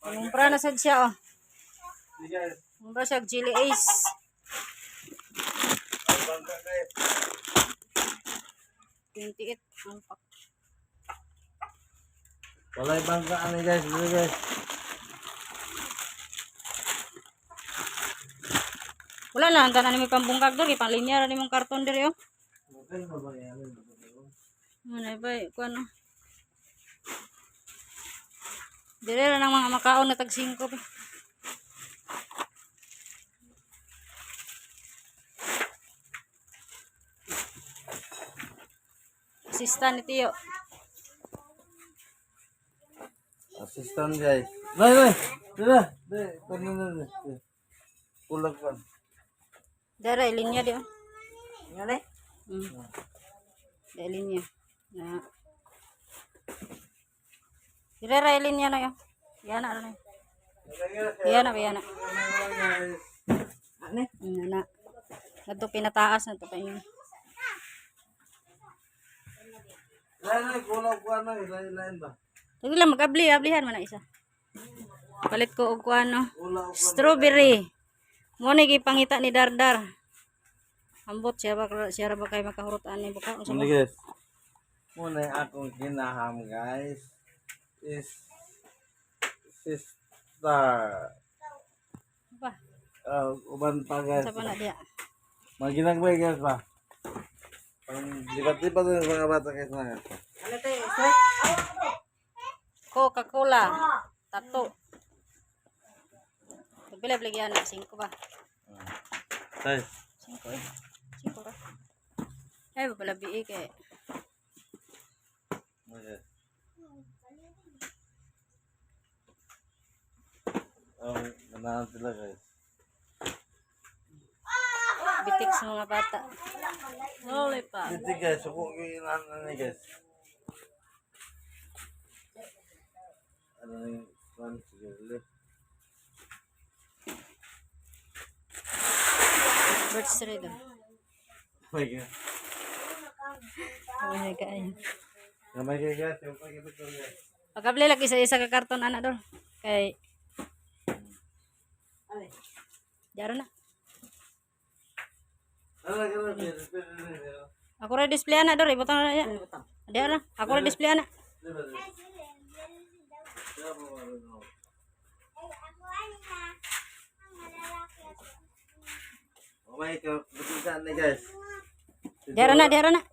Kumpra na sad siya oh. Sige, guys. Kumpra siya og Chili Ace. Ay, bangka guys. 28 ang pack. Walay bangka ani guys, dili guys. Wala lang tanan ni pambungkag diri, pang linya ra nimong karton diri oh. Okay, mabayanan. Ano ba kuan oh. Dire ra nang mga makaon na tag 5 pa. Assistant ni Tio. Assistant guys. Nay, nay. Dila, dili, tanan na. Kulag pa. Dere linya di oh. Ngani? Dere linya. Na. Dire ra linya na yo. Yana ra na. Yana ba yana. Guys. Ani? Na. Ngadto pinataas na to pa yun. Lain, lain, kulag ko ano, lain, lain ba? Sige lang mag-abli, ablihan man na isa. Palit ko og kuan no. Kulag ko. Strawberry. Mo ni gipangita ni Dardar. Ambot siya ra ba kay makahurot ani buka unsa Muna ba? guys. Muna yung akong kinaham guys is sister. Ba, Uban pa guys. unsa pa na diya? Maginagbay guys ba? Pang lipat-lipat ng mga bata guys na guys. Ano te? Strike? Coca-Cola. Tato. Pila bligyan na 5 ba? Tay. 5 eh. 5 ra. Ay, pala bi kay. Okay. Ganahan sila guys. Bitik sa mga bata. Lollipop. Dito guys, suko ko yung inahan na guys. Ano na yung plan siguro? Birch tree daw. Oh my God. Oh my God. Gamay kayo guys, yung pag-ibig ko guys. Pagkabli lang isa-isa ka karton ana dol. Kay Ani? Jaro na. Ano na ganun, guys? Pwede, pwede, pwede. Ako ra display ana dol, ibutang na ya. Ano butang? Diya na. Ako ra display ana. Di ba, di ba? Di ba, di ba? Oh my God, buti na guys. Diara na, diara na.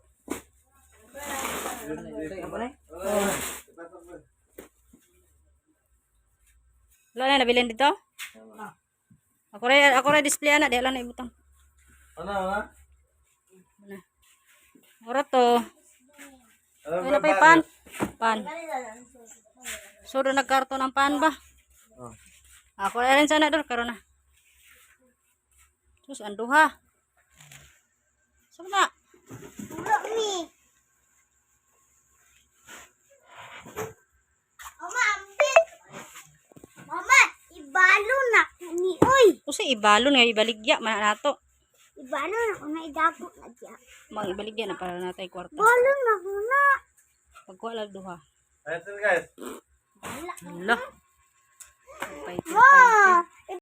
Strike ako na? Wala na nabilin dito. Ako ra display ana, diya lang na ibutang. Ano, ano? Ano. Ora to. Ano Ay na pa'y pan. Pan. So do nagkarton ang pan ba? Oh. Ako ra rin sana dol karon na. Sus anduha. Saan na? Wala mi. Mama, ambit. Mama, ibalo na ko ni oy. Usa ibalon nga ibaligya man nato. Ibalo na ko na idako na diya. Mang ibaligya na para natay kwarta. Balo na ko na. Pagkuha lang duha. Ayun guys. Hala. Pay Ma,